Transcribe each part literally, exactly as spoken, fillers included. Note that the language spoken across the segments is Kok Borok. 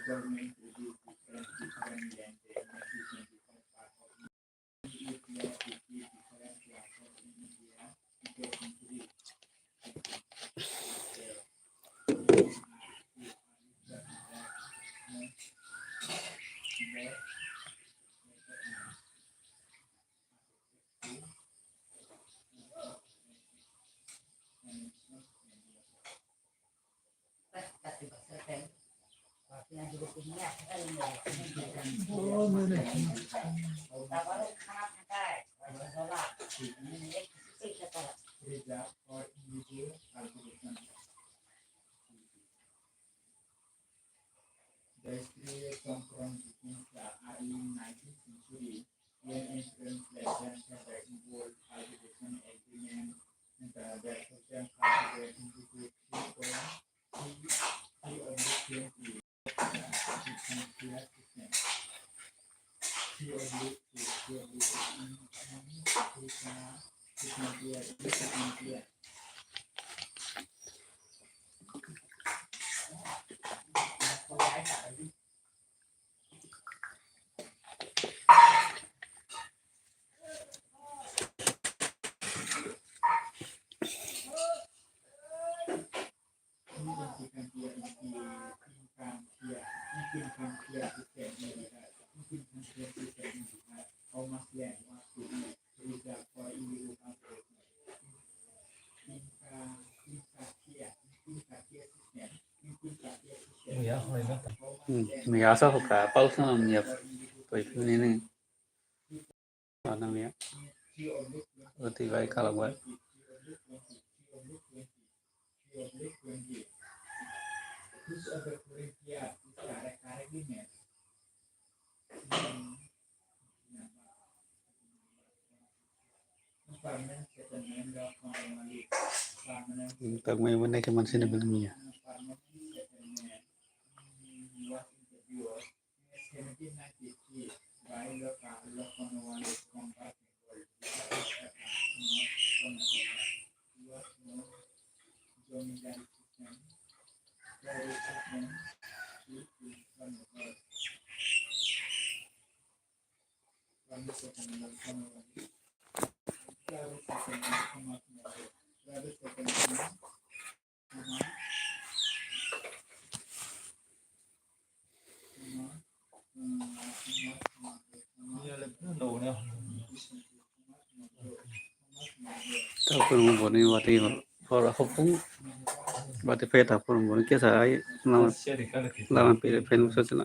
The history of Songkran begins the early nineteenth century when influence like James Herbert involved cultivation agreement and the Bethlehem cultivated into three point three, three of the twenty. Hmm, mia sa ka pal sa mia. Toi ni ni. Ano mia. Oti bai kalang bai. Tangmai mane ke manse ne belmiya. Tapur mo boni wati por hopung wati pe tapur mo boni kesa ai lama lama pe pen so chila.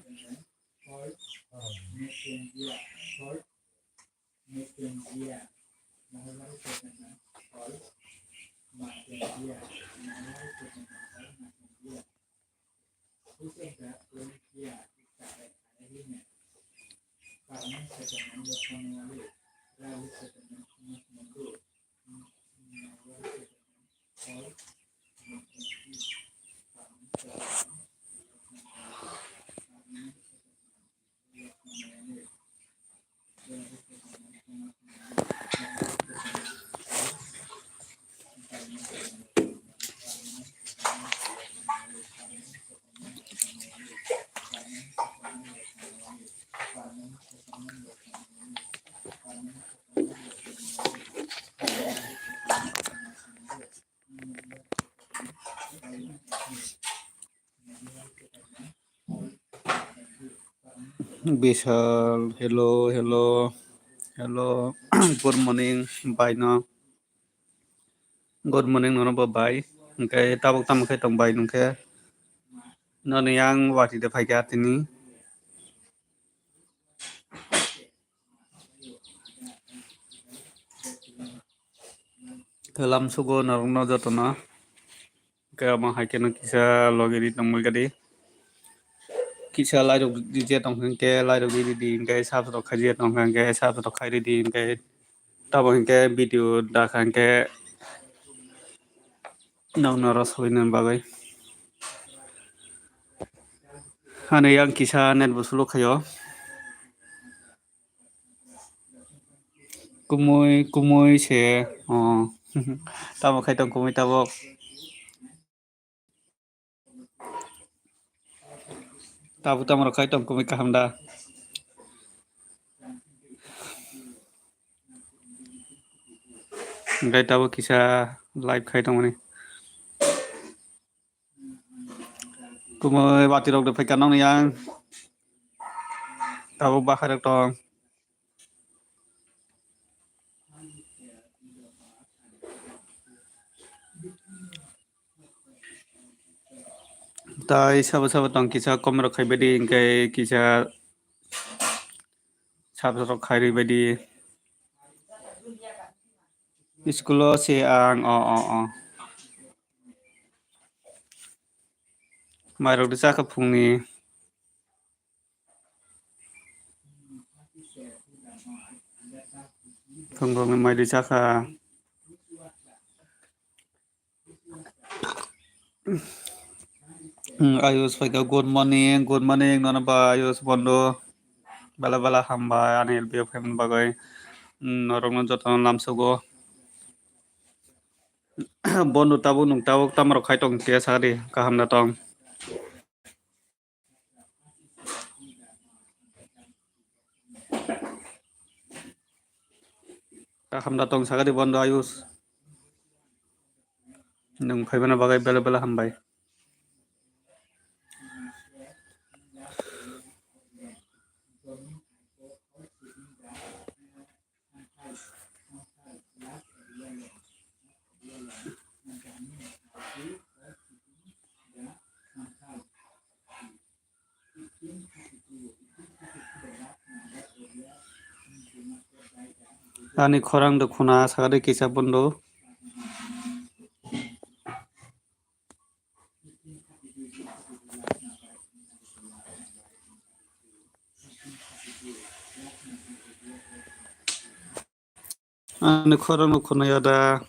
Bishal, hello, hello, hello, good morning, bhai no. Good morning, nono bo bhai. Hingke tabok tamo khe tong bhai nungkhe. Noni yang wati de phaikha tini. Kelam sugo norokno jotono. Hingke omo hai kheno kisa logi ri tongmani gadi. Kisa lairok rije tongkha hingke lairok ri di hingke sab rok khai rije tongkha hingke sab rok khai ri di hingke tabo hingke video dakha hingke nokno rw sogwini bagwi. Ani yang kisa net bo slow khaio. Kumui, kumui se, oh. Tamo khai tong kumui tabok. Tabuk tamo rok khai tong kumui kaham da? Hingke tabuk kisa live khai tongmani. Kumui bati rok de phaikha nokni yang. Tabuk bakhai rok tong. Tai sabo sabo tong kisa kom rok khai badi hingke kisa sabo rok khai ri badi. School o se ang o o o. Mai rok de chakha phungni. Phung rok ni mai de chakha. Hmm, Ayush phaikha, good morning, good morning, nono ba Ayush bondo. Bela bela hambai ani L P O phaimani bagwi. Hmm, norokno jotono lamsogo. Bondo tabuk nwng tabuk tamo rok khai tong khe sa di, kaham da tong? Kaham da tong sakha di bondo Ayush. Nwng phaimani bagwi bela bela hambai. Ani khorang do khuna sakha de kisa bondo. Ani khorang no khunaya da.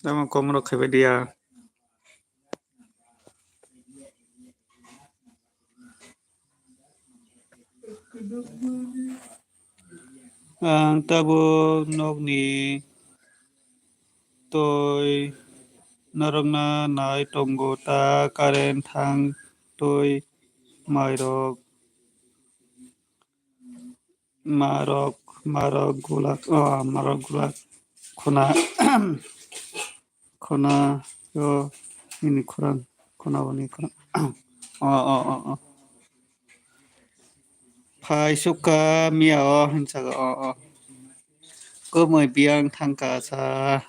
Tamo kom rok khaibai dia. Ang tabuk nokni twi norokna nai tongo ta current thang twi mairok. Marok, marok gulak, oh, marok gulak khuna, khuna yo nini khorang, khuna boni khorang. Oh, oh, oh, oh. Phai sukha miya o hinsago, oh, oh. Kumui biyang thangka sa.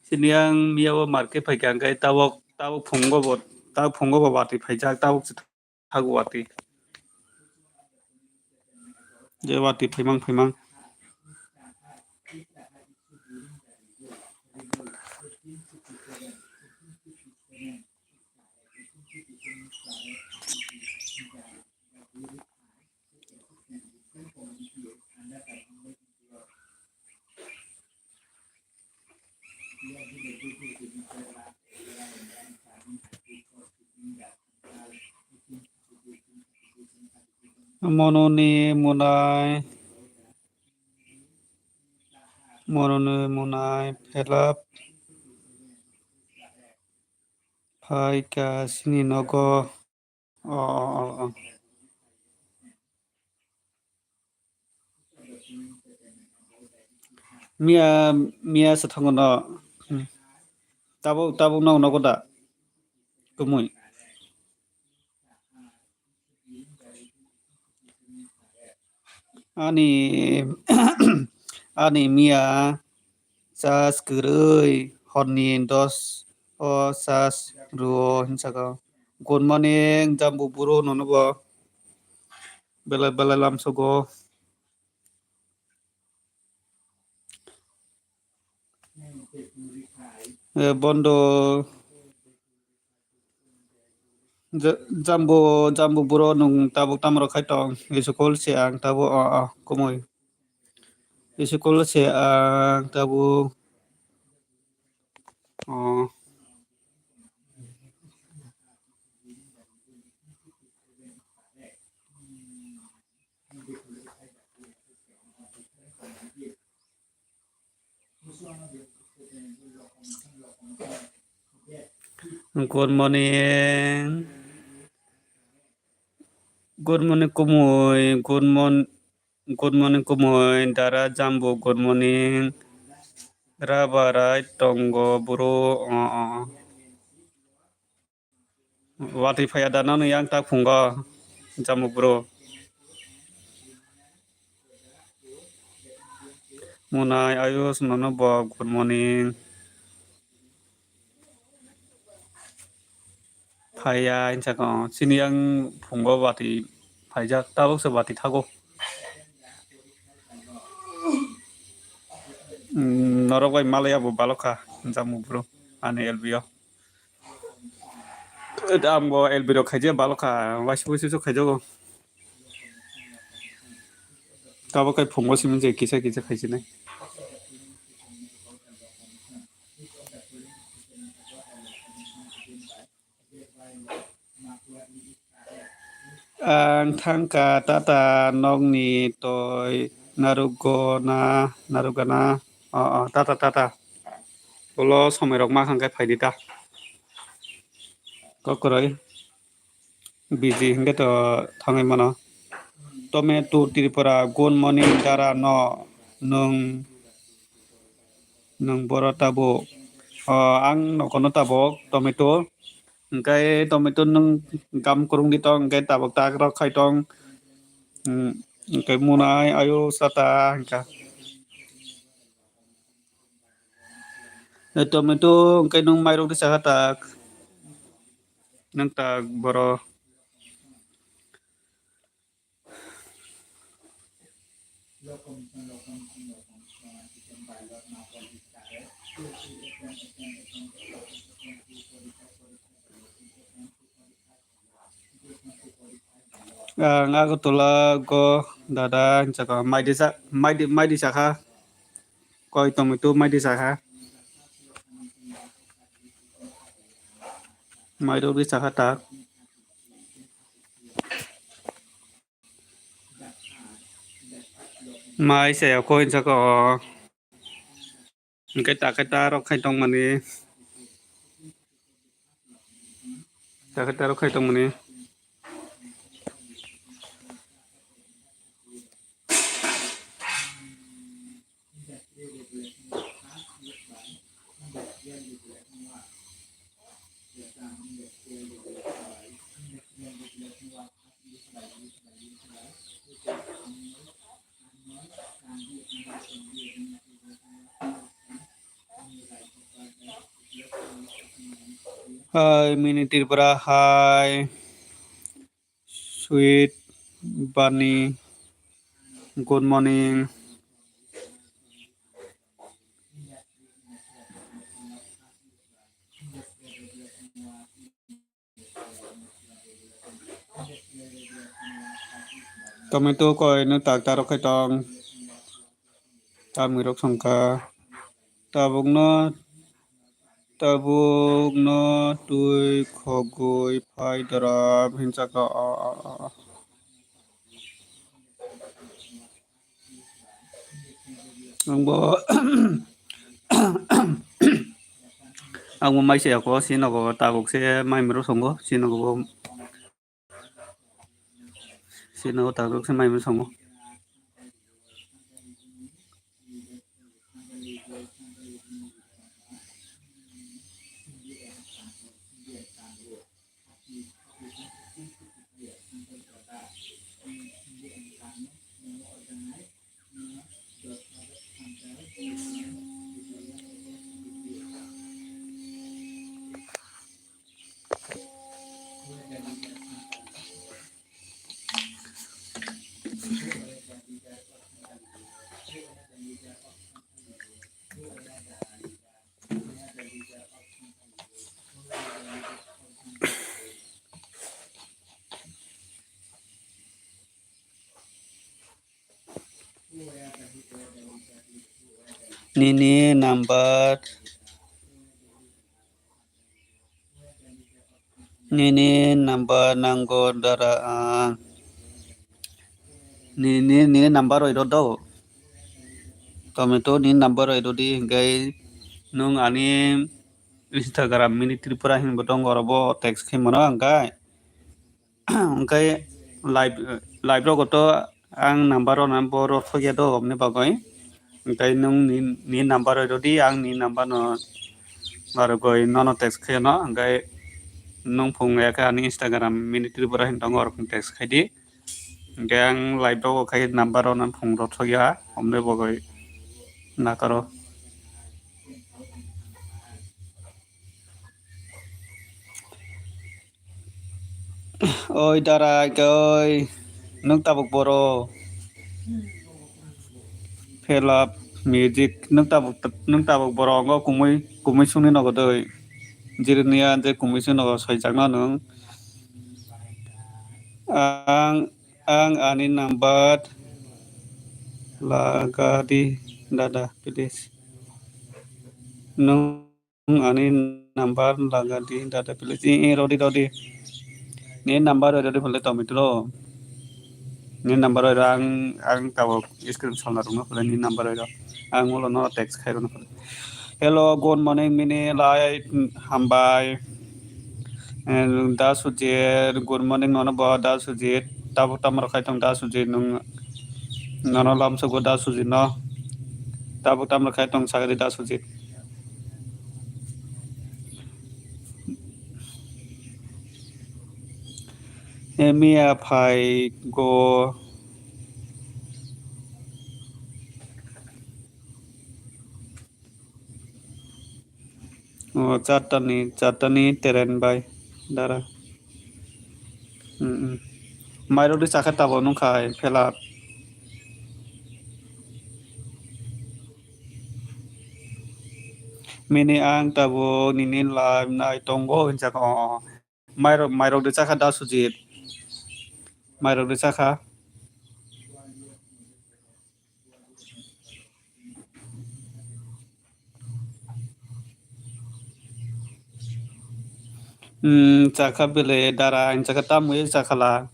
Sini ang miya o market phaikha hingke tabok, tabok phungo bo, tabok phungo bo watwi phaijak, tabok. Hago watwi. Je watwi phaimang phaimang. Mononi munai, mononi munai phelap phaikha chini nogo. Oh, oh, oh, oh. Miya, miya se thango no. Hmm. Tabuk, tabuk no nogo da. Kumui. Ani, ani miya charge kwrwi horni dos o charge rwo hinsago. Good morning, Jambu buro nono bo. Belai belai lamsogo. Eh, bondo. Ja-, jambu, jambu buro nwng tabuk tamo rok khai tong. School se ang tabuk, o, o, kumui. School se ang tabuk. Oh. Good morning. Good morning, Kumui. Good mon-, good morning, Kumui. Dara Jambu, good morning. Rabarai tongo bro. O, o. Watwi phaiya da nang yang tak phungo, Jambu bro. Munai Ayush nono bo, good morning. Phaiya hinsa ko, chini yang phungo watwi phaijak, tabuk se watwi thago. Mm, norok bai malaya bo balokha, Jambu bro, ani L B o. Amgo L B rok khaijak balokha, waisa waisa khaijak. Tabuk kai phungo simi je kisa kisa khaijinai. Ang thangkha tata nokni toi narwkgo na, narwkgana. O, o, tata, tata. Ulo somoirok ma kha hwnkhe phaidi ta. Kokroi. Busy hwnkhe to thangwi mano. Tomato Tripura, good morning dara no. Nwng, nwng boro tabuk. O, ang nokono tabuk tomato. Hwnkhe tomato nwng gam kwrwngdi tong, hwnkhe tabuk tak rok khai tong. Hmm, hwnkhe munai ayo sata hwnkha. Tomato hwnkhe nwng mairok di sakha tak. Nwng tak boro. Ang Agartala go dada hinsa kha, maidi sa-, maidi, maidi sakha. Koi tomato maidi sakha. Mairok di sakha tak. Mai se ko hinsa ko. Hwnkhe ta khe ta rok khai tongmani. Ta khe ta rok khai tongmani. Hi, Mini Tripura, hi. Sweet Bunny, good morning. Tomato koi no tak tarok khai tong. Tamni rok songkha. Tabukno, tabukno twi khogwi phai dara hinsa kha. Ang bo, ang bo mai se ako, si nogo tabuk se mai mero songo, si nogo bo, si nogo tabuk se mai mero songo. Nini number, nini number nango dara ang. Nini, nini number roi rw do. Tomato nini number roi rw di, hingke nwng ani Instagram mini Tripura hinwi bo tongo, oro bo text khai mano hwnkhe. Hwnkhe live, live rogo to ang number rw nang bo rw thokya do, oboni bagwi. Hwnkhe nwng ni, ni number rw rw di, ang ni number no rw rw gwi nono text khai no. Hwnkhe nwng phung ya khe ani Instagram mini Tripura hinwi tongo, oro phung text khai di. Hwnkhe ang live rogo khai number rw nang phung rw thokya, oboni bagwi nakaro. Oi dara, oi, nwng tabuk boro. Fill up music, nwng tabuk, nwng tabuk boro, ngo kumui, kumui sungni nogo doi. Jiriniya je kumui sungni nogo soijakno nwng. Ang, ang ani number lagadi, dada, please. Nwng ani number lagadi, dada, please. I, i, rodi, rodi. Ni number rodi, rodi, phone le tong mitro. Ni number rodi, ang, ang tabuk screen salna rwngno phone ni number rodi. Ang ulo no text khai rwno phone. Hello, good morning, mini lai, hambai. And Da Sujit, good morning, nono bo Da Sujit. Tabuk tamo rwkhai tong Da Sujit, nwng nono lamsogo Da Sujit no. Tabuk tamo rwkhai tong sagadi Da Sujit. Emiya phai go. O, chartani, chartani train bai dara. Mm, mm. Mairok di chakha tabo nung khai phela. Mini ang tabo nini live nai tongo hinjak o. Mairok, mairok di chakha Da Sujit. Mairok di chakha. Hmm, chakha bele dara, ang chakha tamwi chakhala.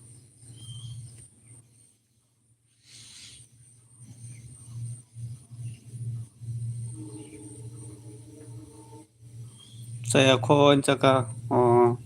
Chaya kho ang chakha. Oh.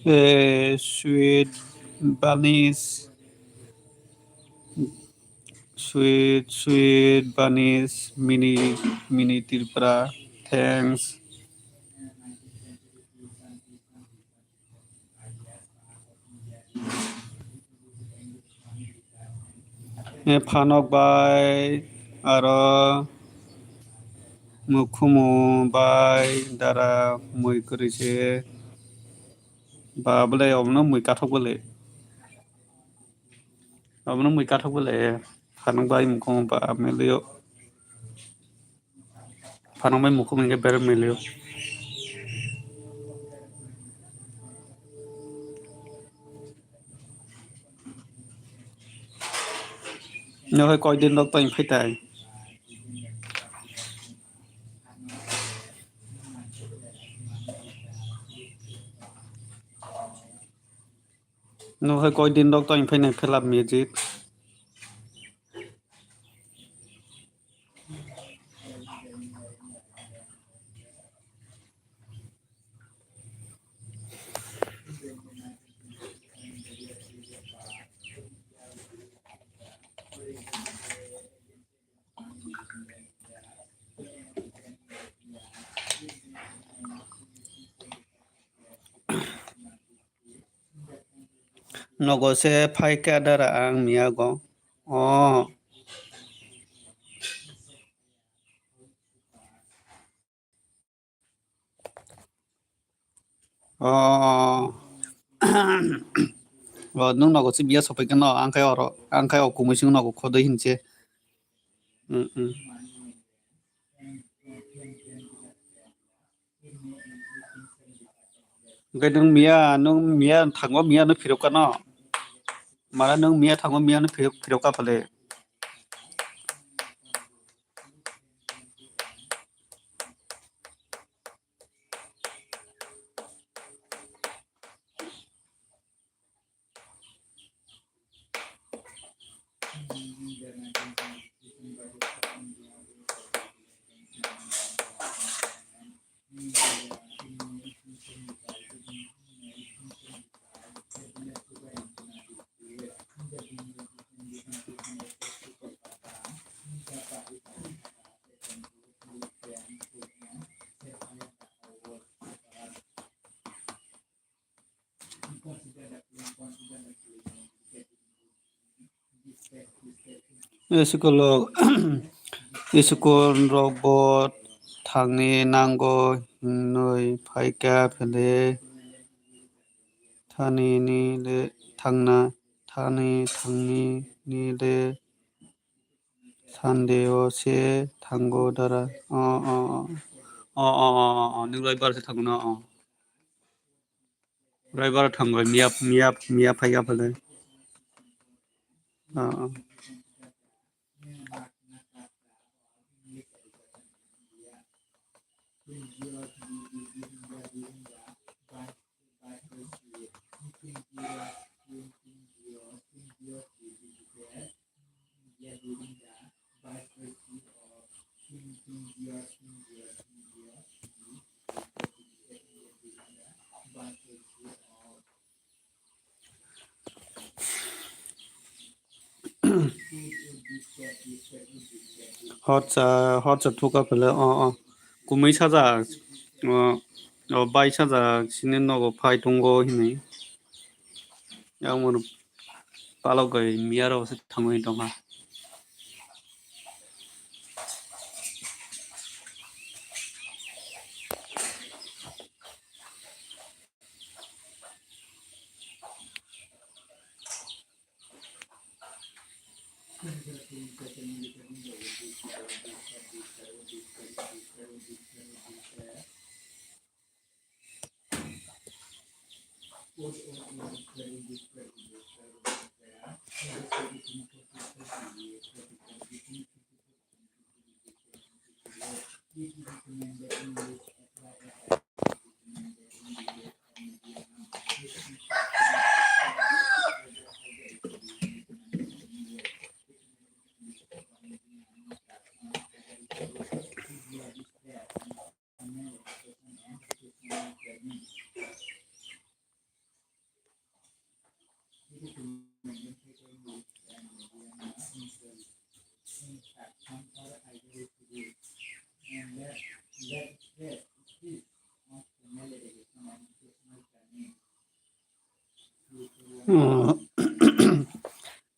Eh, sweet bunnies, sweet, sweet bunnies, mini, mini Tripura, thanks. Eh, phanok bai aro mukhumu bai dara mui kwrwi se ba bwlai omono mui kathok bwlai omono mui kathok bwlai phanok bai mukhumu ba melio. Phanok bai mukhung hingke berem milio. Nohoi koi din rok tong phai tai. Nohoi koi din rok tong phai nai phela music. Nogo se phai khe dara ang miyago. Oh. O, o, nwng nogo se biya sopai khe no, ang khai oro, ang khai o kumui sing nogo khodoi hinse. Mm, mm. Hwnkhe nwng miya, nwng miya thango, miya no phirok kha no. Mara nwng miya thango, miya no phirok, phirok kha phale. School, school rok bo thangni nango hinwi phaikha phele thani ni le thangna thani thangni ni le Sunday o se thango dara. O, o, o. O, o, o, o, o. Nwng Roibar se thango na, o. Roibar thango, miya, miya, miya phai ya phale. O, o. Horsa, horsa thuka phele, o, o. Kumui sajak, o, o, bai sajak, sini nogo phai tongo hinwi. Yang mono palok gai miya rok se thangwi tongkha.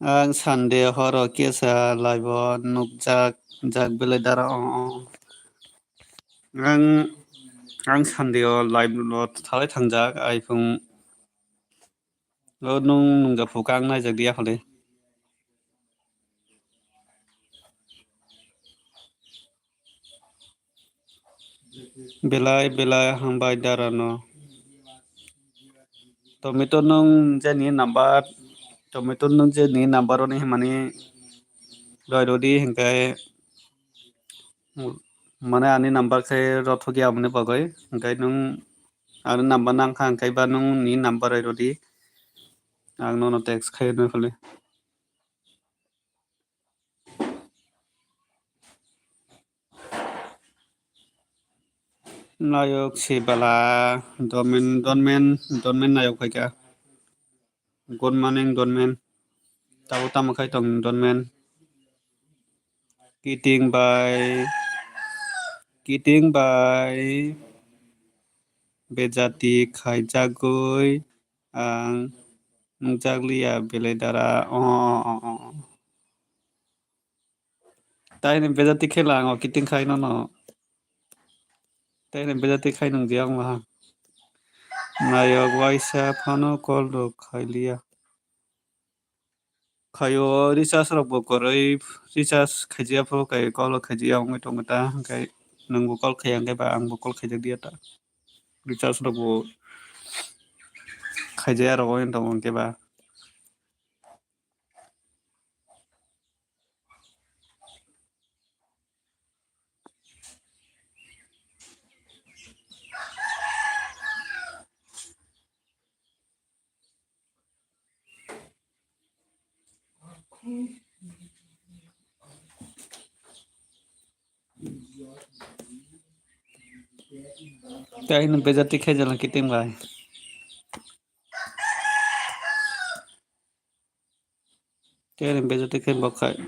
Ang Sunday horo kesa live o nukjak, jak belai dara, o, o. Ang, ang Sunday o live o thalai thangjak, iPhone o nwng nungjakphu khe ang naijak diya phale. Belai belai hambai dara no. Tomato nwng je ni number, tomato nwng je ni number o ni hwnmani roi rodi hwnkhe, mane ani number khe rothok ya mani bagwi hwnkhe nwng ani number nang kha hwnkhe ba nwng ni number roi rodi ang nono text khai rwna phale. Nayok se bala, Donmen, Donmen, Donmen nayok phaikha. Good morning, Donmen. Tabo tamo khai tong, Donmen? Kiting bai, kiting bai bejati khaijagwi ang nukjakliya belai dara. O, o, o, o, o. Taini bejati khe lang o kiting khai nono. Taini bejati khai nung di ang waha. Nayok waisa phano call rok khailiya. Khaio recharge rok bo kwrwi, recharge khaijaya phuru kai call khaijaya wngwi tongo ta, hwnkhe nwngbo call khaiya hwnkhe ba angbo call khaijak diya ta. Recharge rok bo khaijaya rok wngwi tongo hwnkhe ba. Tei hino bejati khe jala kiting bai. Tei hino bejati khe bokhai.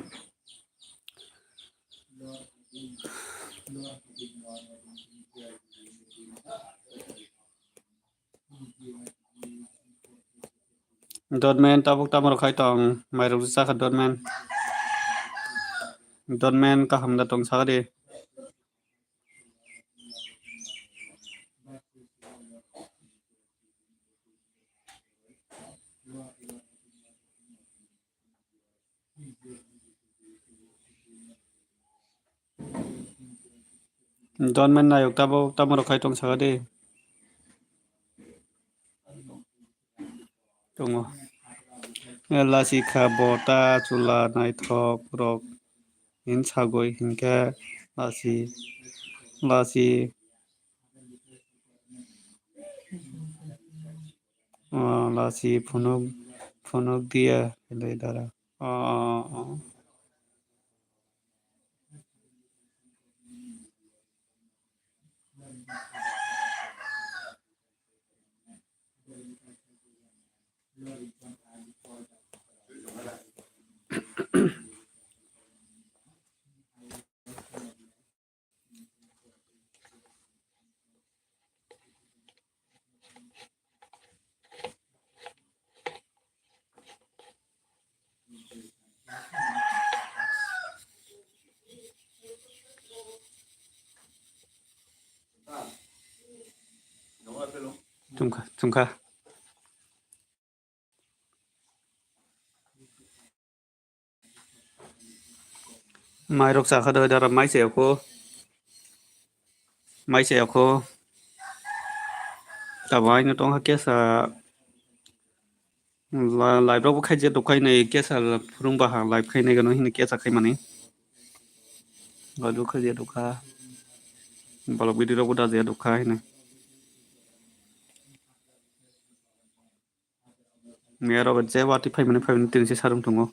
Dotman tabuk tamo rok khai tong, mairok chakha dotman. Dotman kaham da tong sakha di. Dotman nayok tabuk tamo rok khai tong sakha di. Tongo. Lasi kha bota chwla naithok rok hin sagwi hinkhe lasi, lasi, o, lasi phunuk, phunuk diya hinwi dara. O, o, o. Chungkha, chungkha. Mairok chakha doi dara mai chayakho. Mai chayakho. Tamo aino tongkha kesa. La-, live rok bo khaijak dokha hinwi kesa phwrwng baha live khainai gano hinwi kesa khaimani. Live rok khaijak dokha. Bolok video rok bo dajaya dokha hinwi. Miyarok je watwi phaimani phaimani tini se sarung tongo.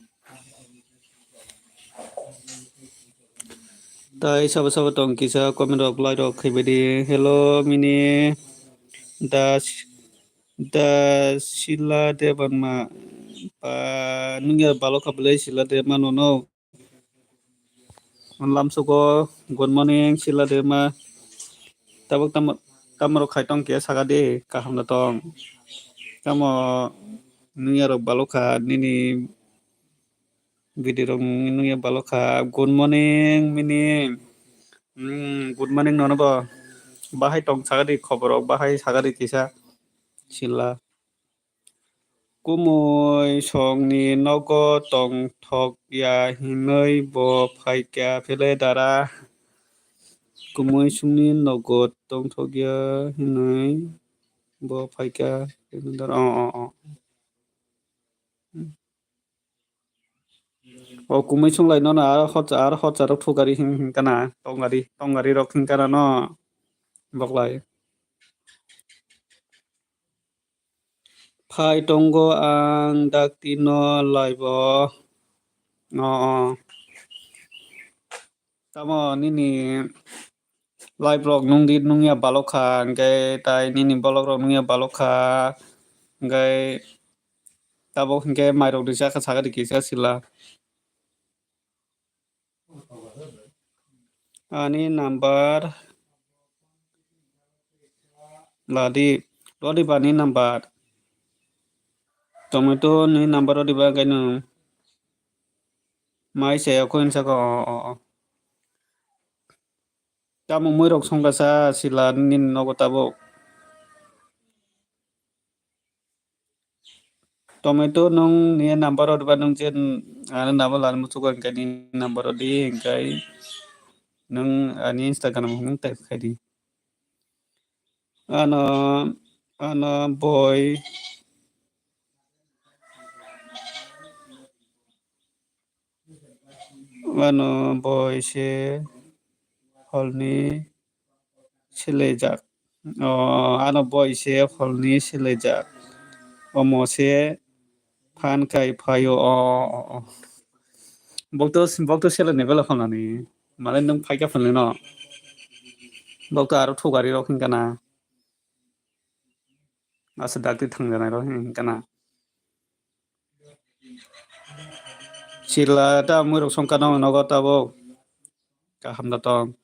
Tai sabo sabo tong kisa comment rok like rok khaibaidi. Hello mini da da sila de banma pa nungya balo kha bwlai sila de mano no. Lamsugo, good morning, sila de ma. Tabuk tamo, tamo rok khai tong khe saka de, kaham da tong. Tamo nungya rok balo kha, nini video rok nungya balo kha. Good morning, mini. Hmm, good morning nono bo. Bahai tong saka de, khobor rok bahai saka de kisa. Sila. Kumui songni nogo tongthok ya hinwi bo phaikha phele dara. Kumui songni nogo tongthok ya hinwi bo phaikha phele dara. O, o, o. O kumui songlai nono aro hot, aro hot charok thukgari hin, hin kana tonggari, tonggari rok hin kana no boklai. Phai tongo ang dakti no live o. O, o. Tamo nini live rok nungdi nungya balok kha, hwnkhe tai nini bolok rok nungya balok kha, hwnkhe tabok hwnkhe mairok rijak kha sakha di kisa sila. Ani number ladi, lodi ba ni number. Tomato ni number lodi ba hwnkhe nwng mai se o coin saka o, o, o. Tamo mui rok songkha sa sila nini nogo tabok. Tomato nwng ni number o diba nwng je, mm, ani number lani muchugo hwnkhe ni number o di hwnkhe nwng ani Instagram o nwng type khai di. Ano, ano boi, ano boi se hol ni selejak. O, ano boi se hol ni selejak. Omo se phan kai phaio. O, o, o. Bokto, bokto seleni bela hol nani. Mane nwng phaikha phunle no. Bokto aro thugari rok hinkana. Asa dakti thangjanai rok hinkana. Sila ta mui rok songkha no nogo tabuk. Kaham da tong.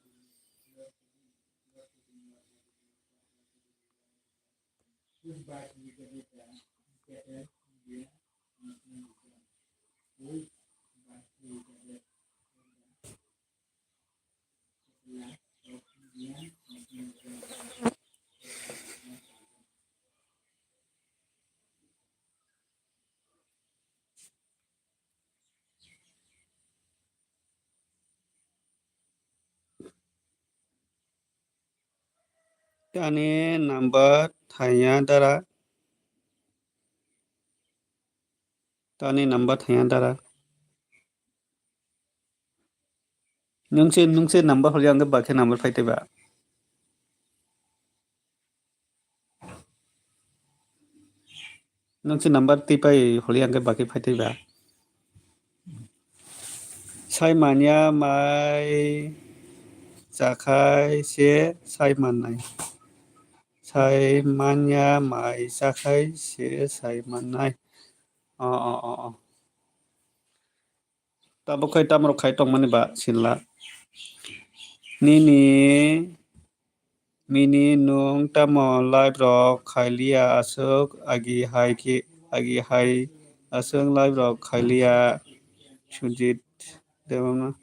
Tani number thaiya dara. Tani number thaiya dara. Nwng se, nwng se number holi ang bakhe number phai taiba. Nwng se number twi pai holi ang bakhe phai taiba. Sai manya mai chakhai se sai mannai. Sai manya mai chakhai se sai mannai. O, o, o, o. Tabuk khai tamrok khai tongmani ba sinla. Nini, mini nwng tamo live rok khailiya aswk agi hai khe, agi hai aswk live rok khailiya Sujit Debbarma.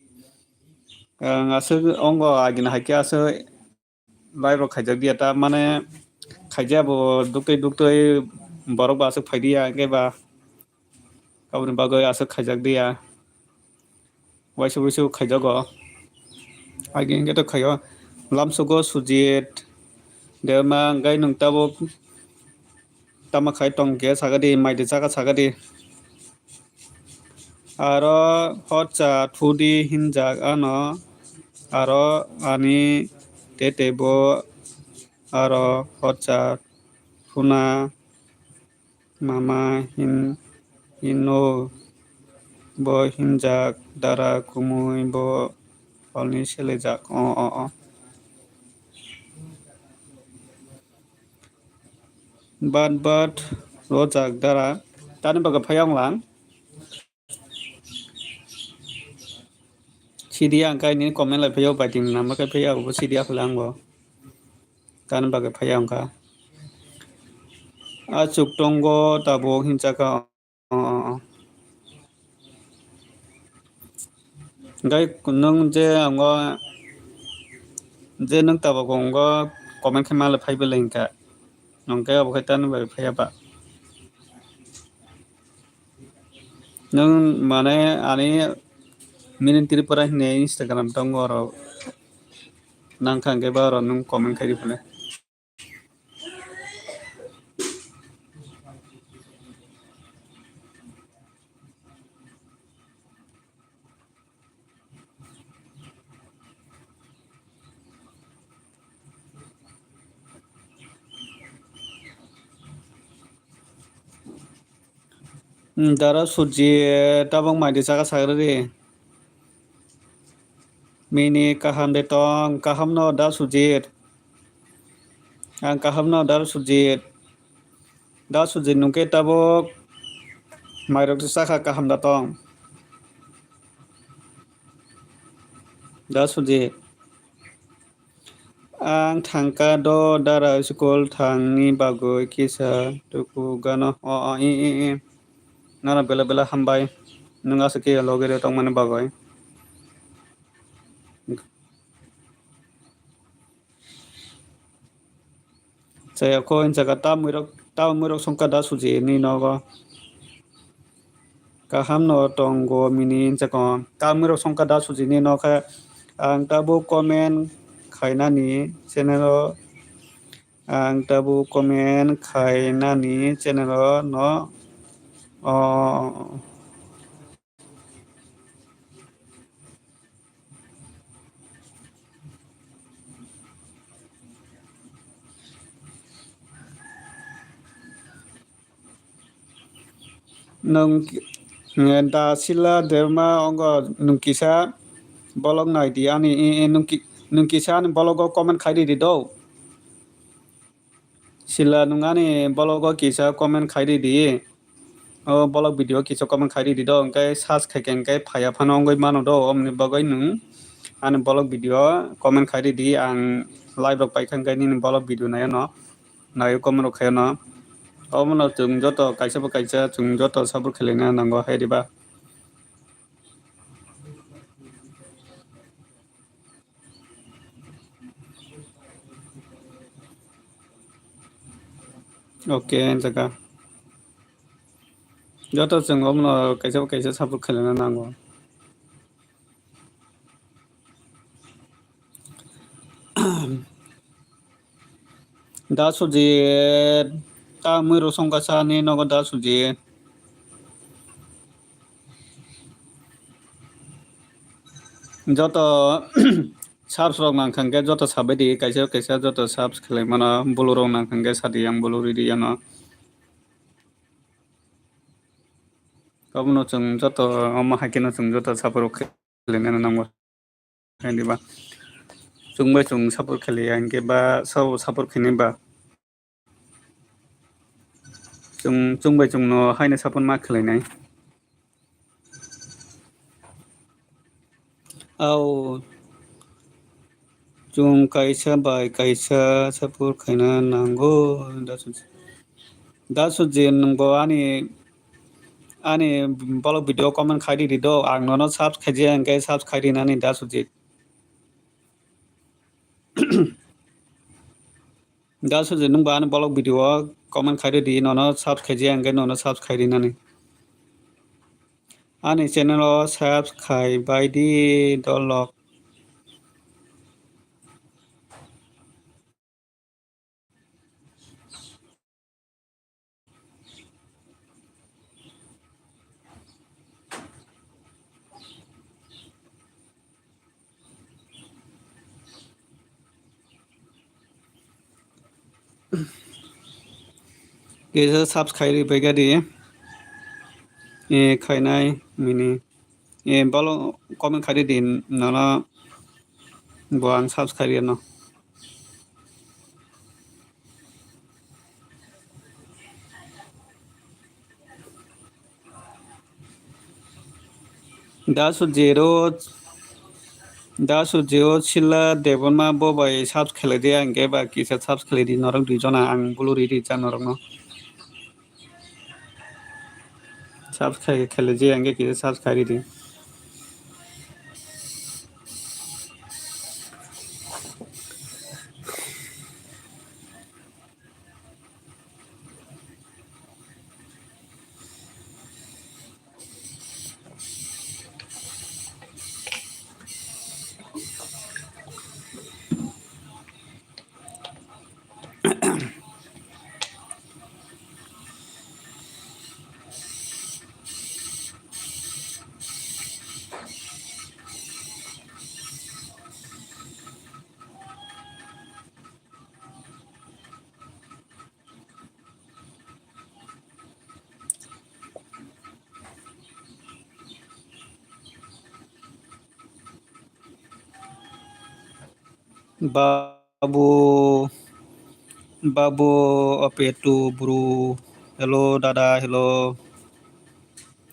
Ang aswk ongo agini hai khe aswk live rok khaijak diya ta, mane khaijak bo duktwi duktwi borok bo aswk phai diya, hwnkhe ba aboni bagwi aswk khaijak diya, waisa waisa khaijago. Agi hwnkhe to khaio lamsugo Sujit Debbarma, hwnkhe nwng tabuk tamo khai tong khe sakadi, mai de chaka sakadi. Aro hotcha thudi hinjak ano, aro ani tete bo aro hotcha thuna mama hin hino bo hinjak dara kumui bo holni selejak. O, o, o. Bat bat rojak dara. Tani bagwi phai ang lang. Sidi ang kai ni comment lai phai o, bai tin nama kai phai o, sidi akhla ang bo. Tani bagwi phai ang kha. Achuk tongo tabuk hinjak kha. O, o, o. Hwnkhe nwng je wngo, je nwng tabuk wngo, comment khe malai phai belai hwnkha. Nwng khe obo khe tani bai phaiya ba. Nwng mane ani Mini Tripura hinwi Instagram tongo, oro nangkha hwnkhe ba oro nwng comment khai di phone. Hmm, dara Sujit, tabuk mai de chaka sagrari. Mini kaham de tong, kaham no da Sujit. Ang kaham no da Sujit. Da Sujit nwng khe tabuk mairok chakha kaham da tong. Da Sujit. Ang thangkha do dara school thangni bagwi kisa tuku gano. O, o, i, i, i. Nana bela bela hambai. Nwng aswk khe logi rw tongmani bagwi. Chaya kho hinjaka ta mwirok, ta mwirok songkha da Sujit ni nogo. Kaham no tongo mini hinjakon. Tamni rok songkha da sujini no khe ang tabuk comment khainani channel o, ang tabuk comment khainani channel o no, o, Nwng ki-, eh, da Sila Debbarma ongo nwng kisa bolok nai di ani, i, i, nwng ki-, nwng kisa ani bologo comment khai di di do. Sila nwng ani bologo kisa comment khai di di. O bolok video kisa comment khai di di do. Hwnkhe search khai khe hwnkhe phaiya phano wngwi mano do. Omni bagwi nwng ani bolok video comment khai di di. Ang live rok paikha hwnkhe nini bolok video naiyano. Nai comment rok khaiyano. Omono chwng joto kaisa bo kaisa chwng joto support khlaina nango hai diba. Okay, jaga. Joto chwng omono kaisa bo kaisa support khlaina nango. Da Sujit, ta mui rosong kasa ni nogo da Sujit. Joto subs rok nang khan khe joto sabai di, kaisa kaisa joto subs khlai mano, bulu rok nang khan khe sadi yang bulu ridi yano. Omono chwng joto omo hai kheno chwng joto support khlainani nango. Hai diba? Chwng bai chwng support khlaiya hinkhe ba sabo support khainai ba? Chwng, chwng bai chwngno haino support ma khlainai. Au. Chwng kaisa bai kaisa support khaina nango. Da Sujit. Da Sujit, nwngbo ani, ani bolok video comment khai di di do. Ang nono subs khaijak, hwnkhe subs khai di nani Da Sujit. Da Sujit, nwngbo ani bolok video o comment khai di di, nono subs khaijak, hwnkhe nono subs khai di nani. Ani channel o subs khai bai di dolok. Kisa subs khai ri bai gadi. E, khainai mini. E, bolo comment khai di din, nono bo ang subs khai ri no. Da Sujiro, Da Sujiro Sila Debbarma bo bai subs khlai di, ang khe ba kisa subs khlai di, norok dui jona ang bulu ri ri cha norok no. Subs khai khlai di, ang khe kisa subs khai ri di. Babu, Babu, Opetu, Bru. Hello, dada, hello.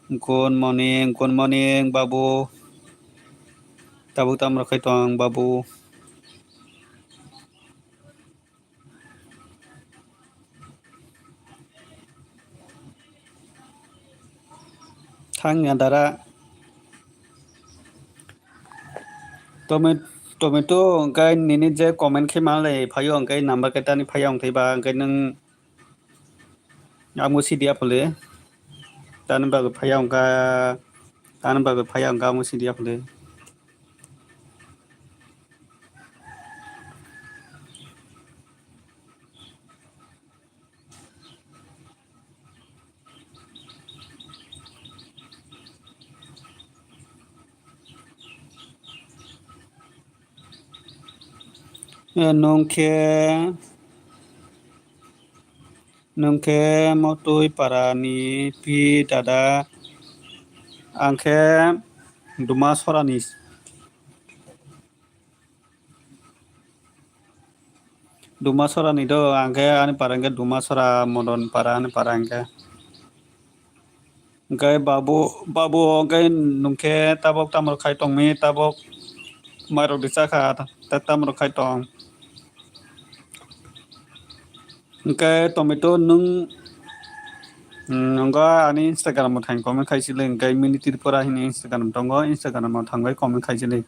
Good morning, good morning, Babu. Tabuk tamo khai tong, Babu? Thangya dara. Tome-, tomato hwnkhe nini je comment khe manlai phaio, hwnkhe number khe tani phaiya, hwnkhe ba hwnkhe nwng amo sidi aphole. Tani bagwi phaiya wngkha, tani bagwi phaiya wngkha, omo sidi yaphale. Eh, nwng khe, nwng khe Motwi Parani pi dada, ang khe Duma Sorani. Duma Sorani do, ang khe ani para hwnkhe Duma Sora, Modon Para ani para hwnkhe. Hwnkhe babu, babu hwnkhe nwng khe tabok tamo khai tongmi, tabok mairok di chakha, ta-, tamo khai tong. Hwnkhe tomato nwng, mm, nwng ani Instagram o thang comment khai sili, hwnkhe Mini Tripura hini Instagram tongo, Instagram o thangwi comment khai sili.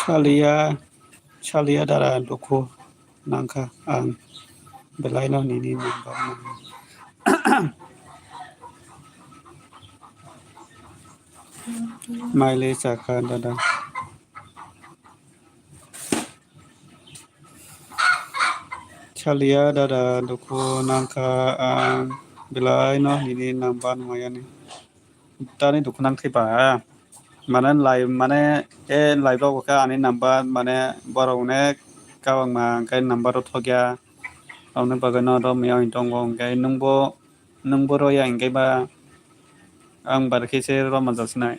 Salia, salia dara dukhu nangkha ang belaino nini number nangkha. Maile chakha dada. Salia dada dukhu nangkha ang belaino nini number nangmayani. Tani dukhu nang thwiba. Mane live, mane, e live rok khe ani number, mane, borok ne kabangma hwnkhe number rok thokya. Aboni bagwi no romya hwn tongo, hwnkhe nwngbo, nwngbo roya hwnkhe ba ang bar khe se roma jasinai.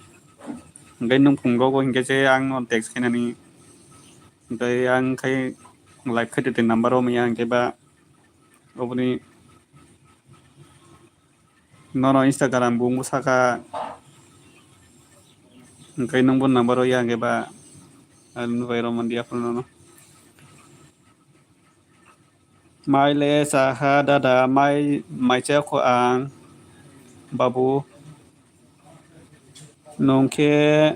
Hwnkhe nwng phunukgo hwnkhe se ang no text khainani. Hwnkhe ang khai live khai tongtong number romya hwnkhe ba oboni Nono Instagram bo wngbo saka. Hwnkhe nwngbo number o ya hwnkhe ba, ang nubai rw mandi aphuru nono. Mai le cha ha dada, mai, mai cha kho ang, babu. Nwng khe,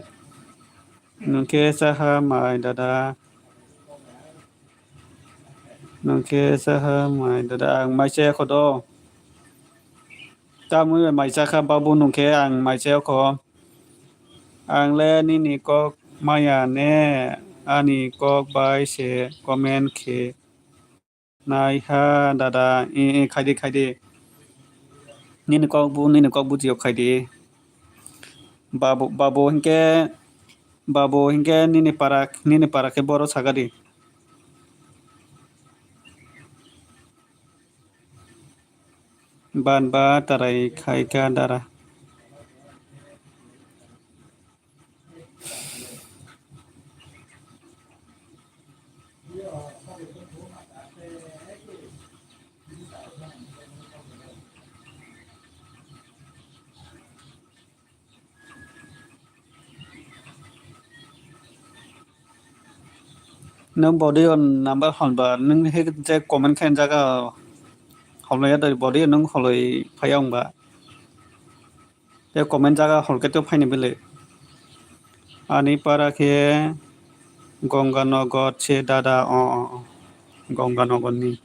nwng khe cha ha mai dada. Nwng khe cha ha mai dada, ang mai cha kho do. Tamoni bai mai cha kha babu, nwng khe ang mai cha kho. Ang le nini kok maya ne, ani kok bai se comment khe nai ha dada, e, e, khai di, khai di. Nini kok bu, nini kok buji o khai di. Babu, babu hinkhe, babu hinkhe nini para, nini para khe boro saka di. Ban ba tarai khai kha dara. Nwng body o number hwn ba, nwng hik je comment khe jaga hwn ya, body o nwng holoi phai ya wng ba. Tei comment jaga hor khe to phaini bele. Ani para khe Gonganagar se dada, o, o, o. Gonganagar ni.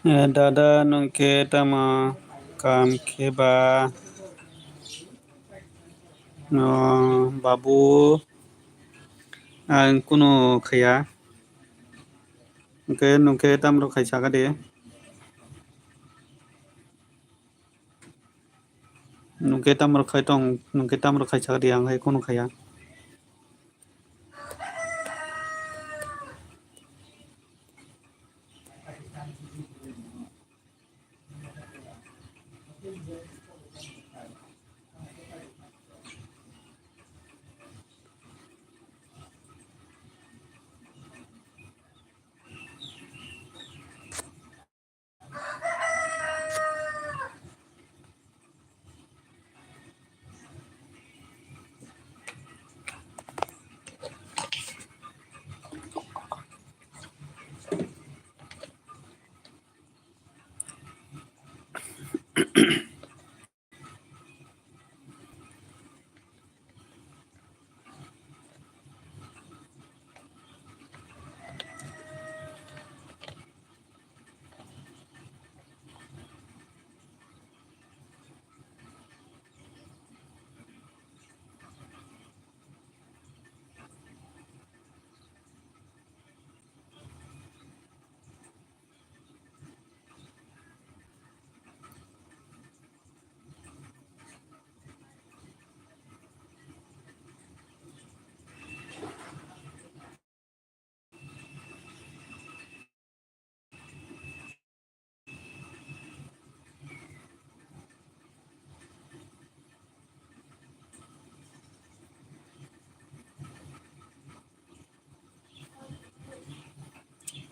Eh, dada, nwng khe tamo kam khe ba? No, babu, ang kunu khaya. Hwnkhe nwng khe tamrok khai saka de. Nwng khe tamrok khai tong, nwng khe tamrok khai saka de, ang hai kunu khaya.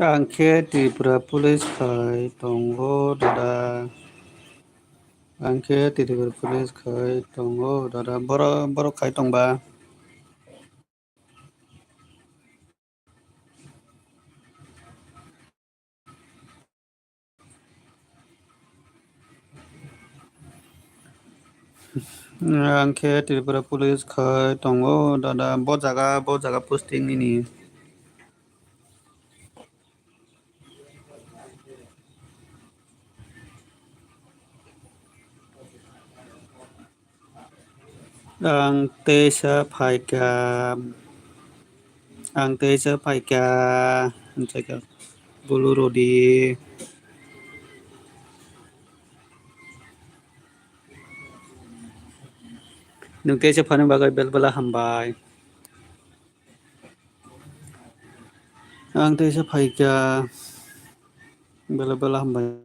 Ang khe Tripura Police khai tongo, dada. Ang khe Tripura Police khai tongo, dada. Borok, borok khai tongba. Ang khe Tripura Police khai tongo, dada, bo jaga, bo jaga posting nini. Ang teisa phaikha, ang teisa phaikha, hwnjaikha bulu rodi. Nwng teisa phani bagwi bel bela hambai. Ang teisa phaikha, bela bela hambai.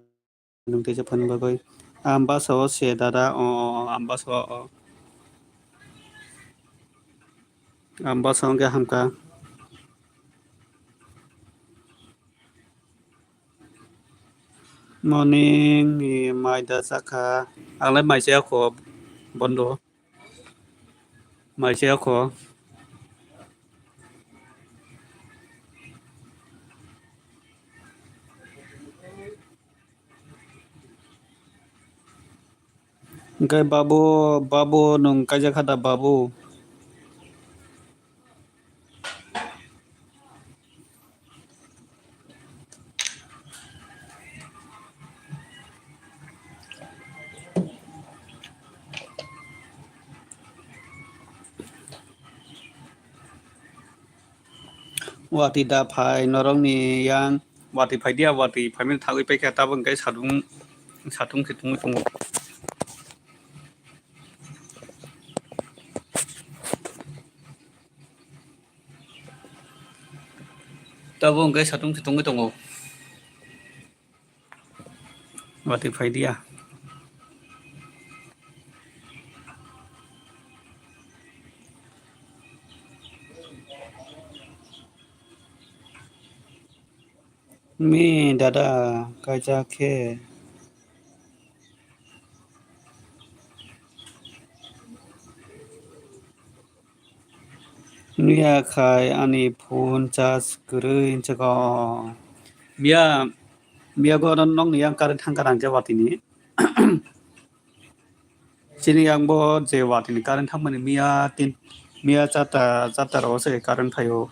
Nwng teisa phani bagwi. Ang basa o se dada, o, o, o, ang basa o, o. Ang basa o hwnkhe hamkha. Morning ni mai da chakha. Ang lai mai chaya kho, bondo. Mai chaya kho. Hwnkhe babu, babu nwng kaijak kha da babu? Watwi da phai norokni yang, watwi phai dia, watwi phaimani thagwi paikha, tabuk hwnkhe satung, satung se tungwi tongo. Tabuk hwnkhe satung se tungwi tongo. Watwi phai dia. Mi dada kaijak khe. Miya khai ani phone charge kwrwi hwnchwk o. Miya, miya go nokni yang current thangkha rang khe watwi ni. Chini yang bo je watwi ni current thangmani miya tin, miya charta, charta ro se current phaio.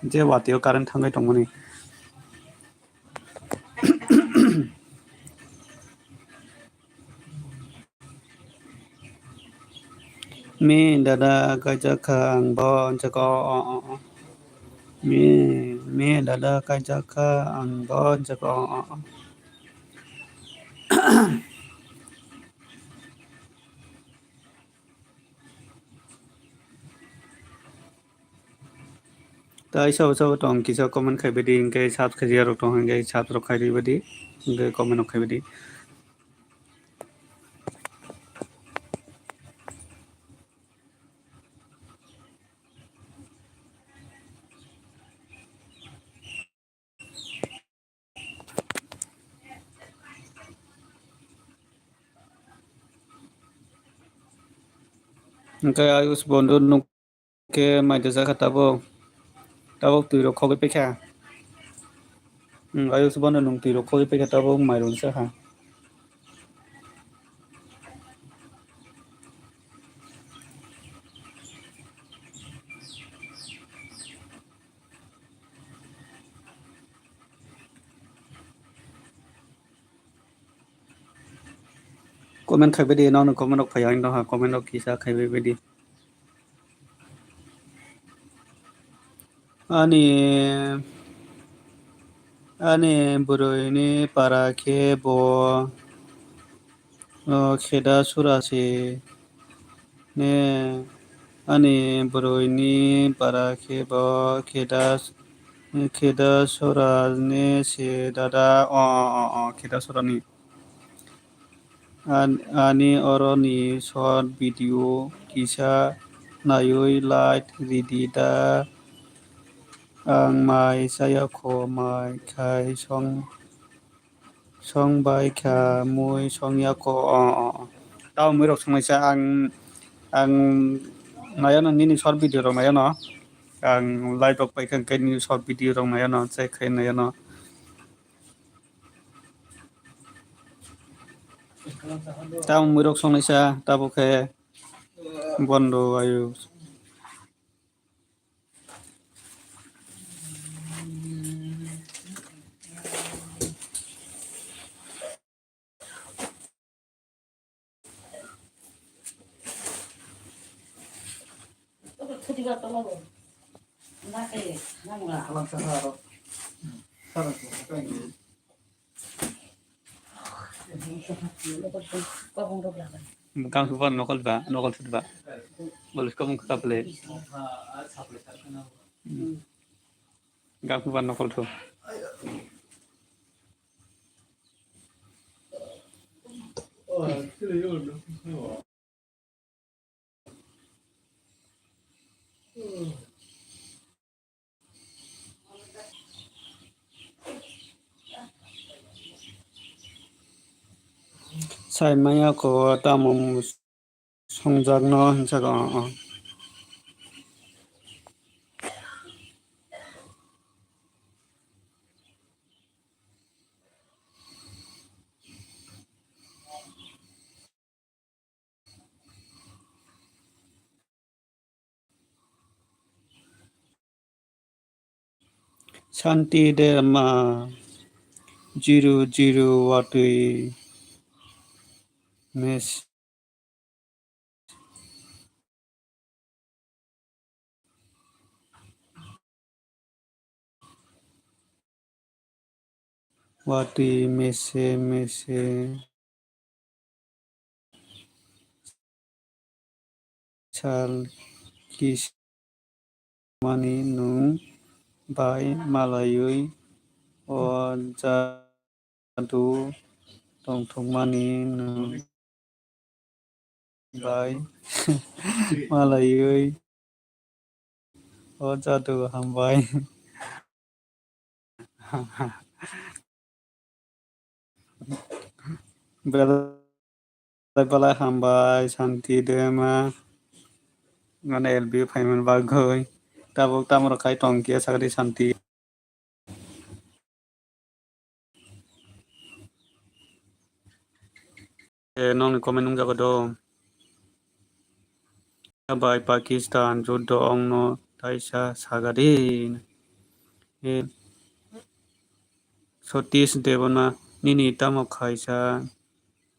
Je watwi o current thangwi tongmani. Me dada kaijak kha ang bo, hwnjak o, o, o, o. Me, me dada kaijak kha ang bo, hwnjak o, o, o. Tai sabo sabo tong kisa comment khai badi, hingke subscribe rok tong hingke subscribe khai badi, hingke comment rok khai badi. Hingke ayush bondhu nuk. Khe mai da jakha tabuk, tabuk twi rok khogwi paikha. Hmm, ayuk se bono nwng twi rok khogwi paikha tabuk mai rok jakha. Comment khai badi, nono comment rok phai ang doha, comment rok kisa khai badi. Ani, ani bwrwi ni para khe bo, o, kheda sura se ne, ani bwrwi ni para khe bo kheda, kheda sura ne se dada, o, o, o, o, kheda sura ni. An-, ani oroni short video kisa naiwi like ridi da. Ang mai chaya kho, mai khai song, song bai kha, mui song ya kho. O, o, o. Tamo mui rok song naisa ang, ang naiano nini short video rok naiano. Ang live rok paikha hwnkhe nini short video rok naiano, check khai naiano. Tamo mui rok song naisa, tabuk khe bondo ayo. Gang suba nokol ba, nokol sud ba. Bolis ko mung kap le. Gang suba nokol thu. Sai maya ko tamo songjakno hinsa ko. Shanti Dema zero zero watwi mes. Watwi mese mese sal kis mani nwng bai malaiwi o jadu tongthokmani nwng bai malaiwi o jadu hambai. Brother, belai hambai, Shanti Dema. Mane L B phaimani bagwi. Tabuk tamo rok khai tong khe sakni Shanti. Eh, nokni comment nungjago do. Bai Pakistan juddo ongno taisa sagadi. Eh, Satish Debbarma, nini tamo khaisa,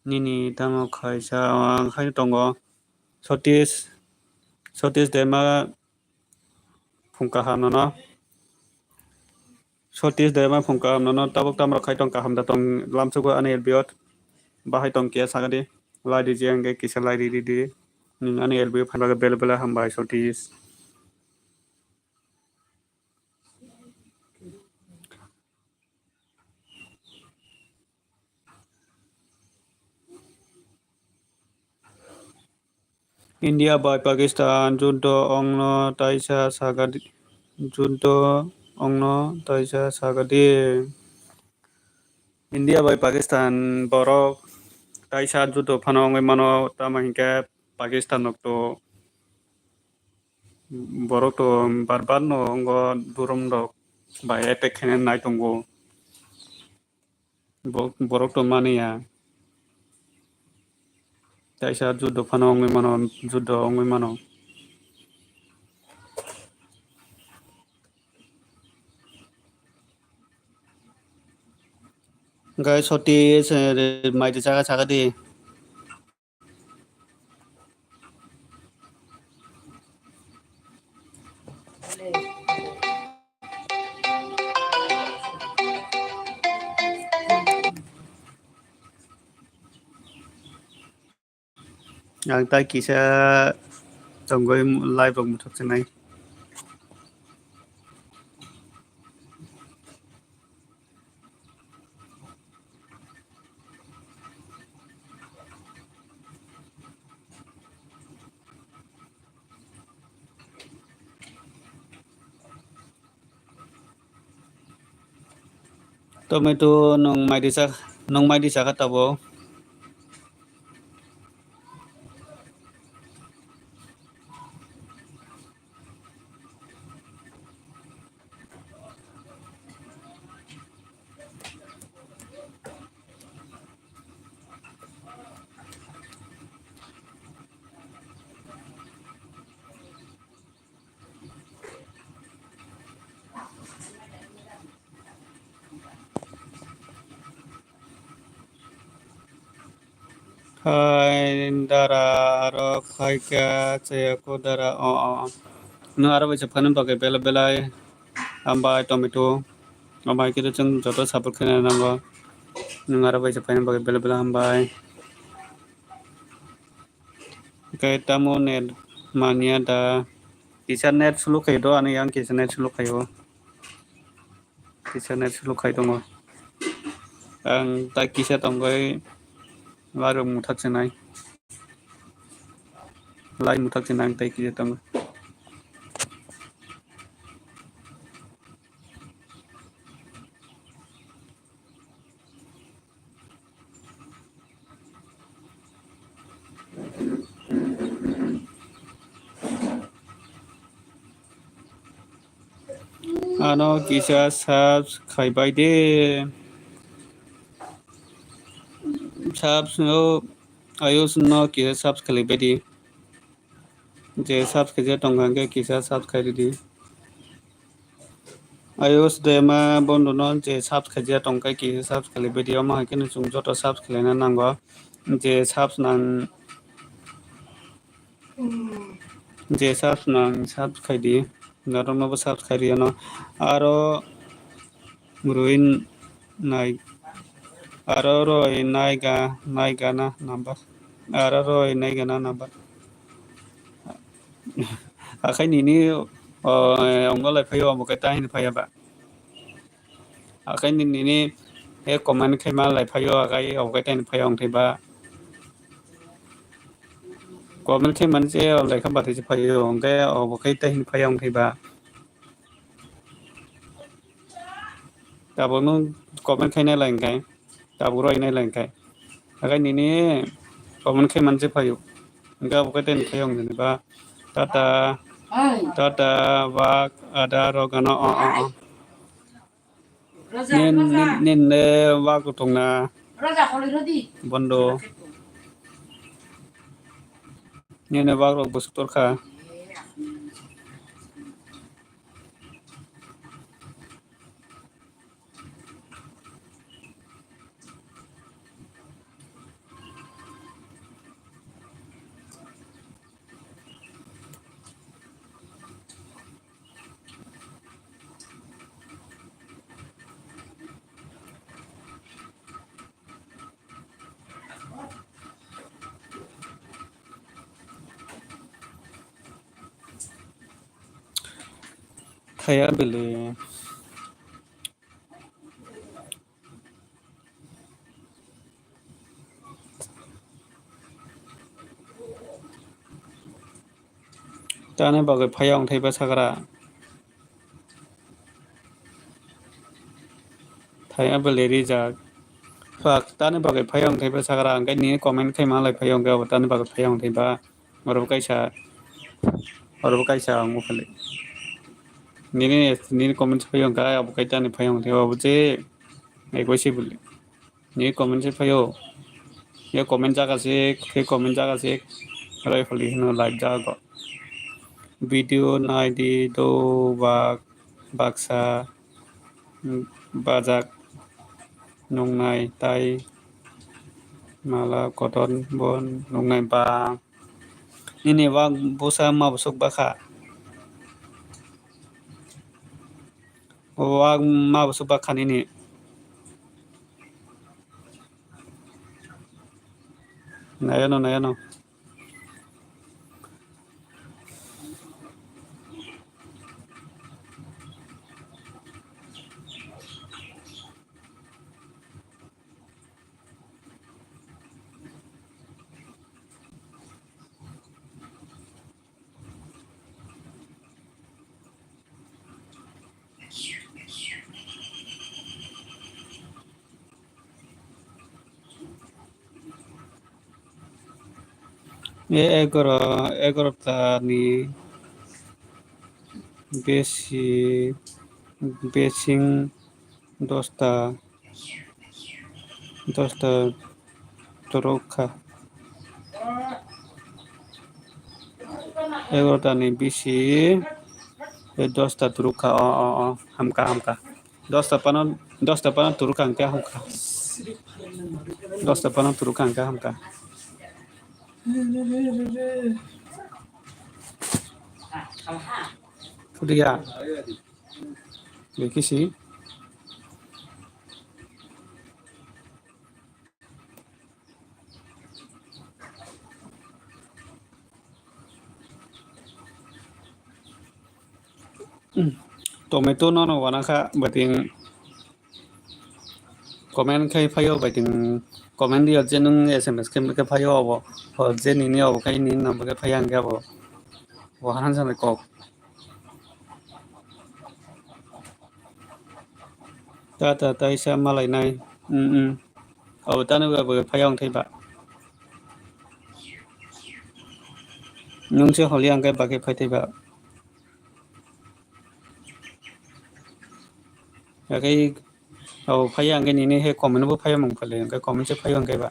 nini tamo khaisa, ang khai tongo. Satish, Sotish Dema phung kaham nono. Sotish Dema phung kaham nono. Tabuk tamrok khai tong kaham da tong lamsugo ani L B o. Bahai tong kiya sagadi. Lai di je angge kisa lai di di di. Ani L B o phaina bele bele hambai Sotish. India bai Pakistan juddo ongno taisa sagadi, juddo ongno taisa sagadi. India bai Pakistan borok taisa juddo phano wngwi mano, tamo hinkhe Pakistan rok to borok to bar bar no ongo durum rok bai attack khaina nai tongo. Bo-, borok to mani ya. Taisa juddo phano wngwi mano, juddo wngwi mano. Guys, soti se mai di chaka chaka di. Ang tai kisa tongwi live rok muthok chenai. Tomato nwng mai di sa, nwng mai di saka tabo. Hai dara aro khaika chayako dara o o. Nwng aro bai se phani bagwi belai belai hambai tomato. Hambai khe chwng joto support khaina nango. Nwng aro bai se phani bagwi belai belai hambai. Khe tamo net manya da. Kisa net slow khaio do, ani yang kisa net slow khaio. Kisa net slow khai tongo. Ang tai kisa tongbai live muthak chenai. Live muthak chenai ang tai kisa tongbai. Ano kisa subs khaibai de. Subs no, ayos no kisa subs khaibai de. Je subs khaijak tongkha hwnkhe kisa subs khairidi. Ayos Dema bondo no je subs khaijak tongkha kisa subs khairidi. Omo hai kheno chwng joto subs khlaina nango. Je subs nang, je subs nang subs khaidi. Norokno bo subs khairiyano. Aro Ruin nai. Aro roi nai ga, nai ga na number. Aro roi nai ga na number. Akhai nini, o, ongno lai phaio, omo khe ta hini phaiya ba. Akhai nini, e comment khaima lai phaio, akhai obo khe ta hini phaiya ongthai ba. Comment khaimani se, o, lai kha bathai se phaio, ongkhe obo khe ta hini phaiya ongthai ba. Tabuk nwng comment khainai lai hwnkhe, tabuk roi nai lai hwnkhe. Hakhai nini comment khaimani se phaio. Hwnkhe abo khe tei khai wng jani ba. Tata, tata, wak, ada, rok, ano, o, o, o. Nin, nin, nin, ne, wak, tongna. Bondo. Nini wak rok bwswk torkha. Thaya bele. Tani bagwi phaiya wng thaiba sakra. Thai apple de rijak. Fuck, tani bagwi phaiya wng thaiba sakra. Hwnkhe nini comment khai manlai phaiya wngkhe abo tani bagwi phaiya wng thaiba. Oro kaisa, oro kaisa ang buphali. Nini, nini comment phaiya wngkha abo kai tani phaiya wng thaiba abo je. Ekoi se buli. Ni comment se phaio. Ye comment jaga se, khe comment jaga se. Roi holi hino live jaga go. Video nai di do bak, baksa, mm, bajak nungnai tai mala koton bo nungnai ba. Nini wak busa ma busuk bakha. Wak ma busuk bakha nini. Nayano, nayano. E egaro, egarota ni besi, besing dosta. Dosta turuk kha. Egarota ni bisi, eh, dosta turuk kha. O, o, o, hamka, hamka. Dosta pano, dosta pano turuk kha, hwnkhe hamka. Dosta pano turuk kha, hwnkhe hamka. Phudiya. Bekisi. Tomato no no wana kha, bating comment khai phaio, bating comment dio je nung S M S khe, khe phaio obo, ho je nini obo khai nini number khe phaiya hwnkhe abo, bo hanjani kok. Ta ta taisa malainai. Mm, mm. Abo tano ba bo phai ang thai ba. Nung se holi ang kai ba khe phai thai ba. Akai abo phai ang kai nini he comment bo phai mung phale ang kai comment se phai ang kai ba.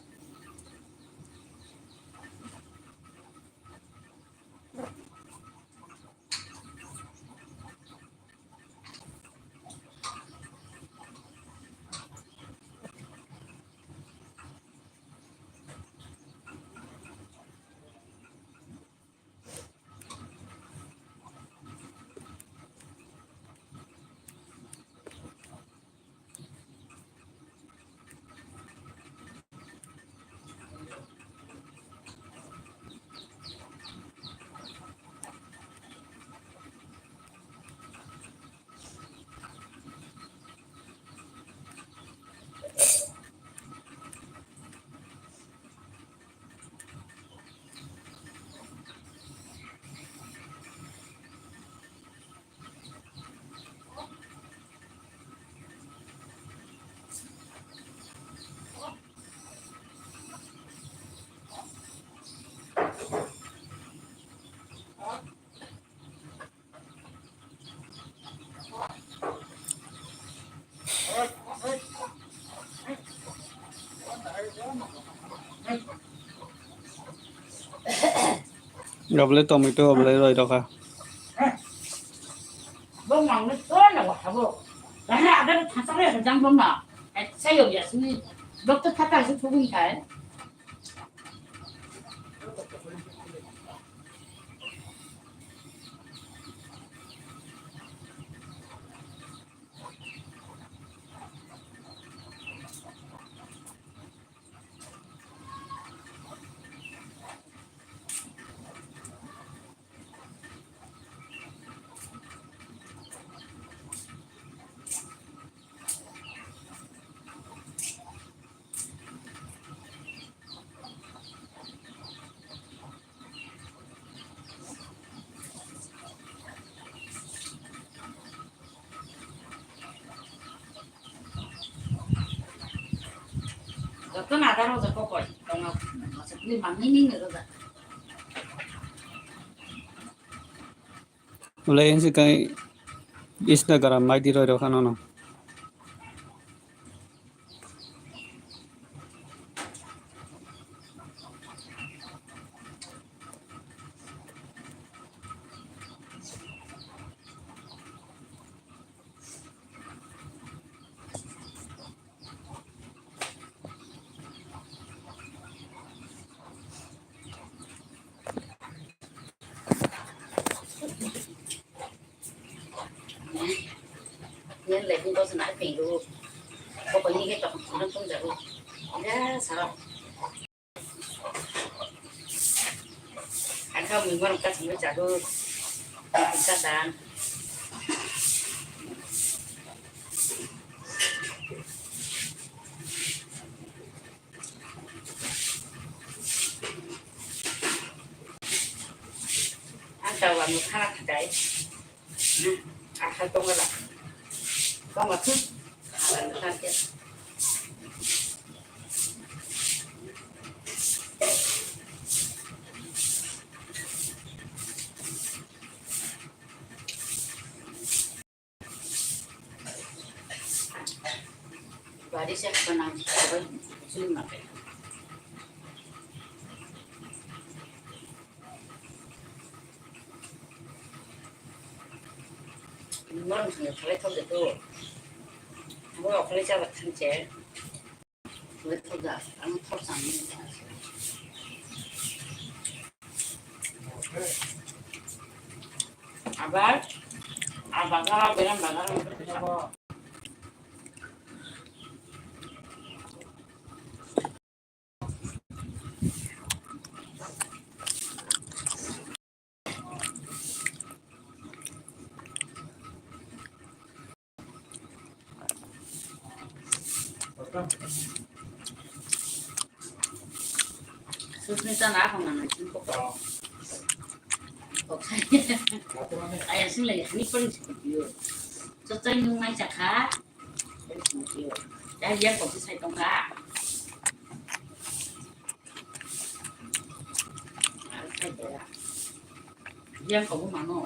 Gabole tomato, gabole roi rokha. Bo mangni to na wa habo. Dana ada thasa re jang bo ma. Sai yo ya sini. Doktor thata su thugin kai. Joto nadar o joto koi tongo. Ni mangni ni ni roda. Ulai ensi kai Instagram mai di roi rokha nono. Yan lai kung kau sana ping ru. Kau kau ni ke tok sana tung jaru. Ya sarap. Ang kha mui morok kasing bai chago. Ang kha dan. Ang tawa mui khana khatai. Ang kha tongala. Tongla thun. Ang kha tongla. Bari se khanang sabai sui makai. Norong sini thalai thok de tu. Bo okhlai chaba thanche. Abar, abaga beram baga. Susmita na ako nga nang sing kok. Kok sai. Aya sing lai hani paling sing kok yo. Sosai nung mai chakha. Paling sing kok yo. Ya ya kok sai tong ka. Yang kok mano.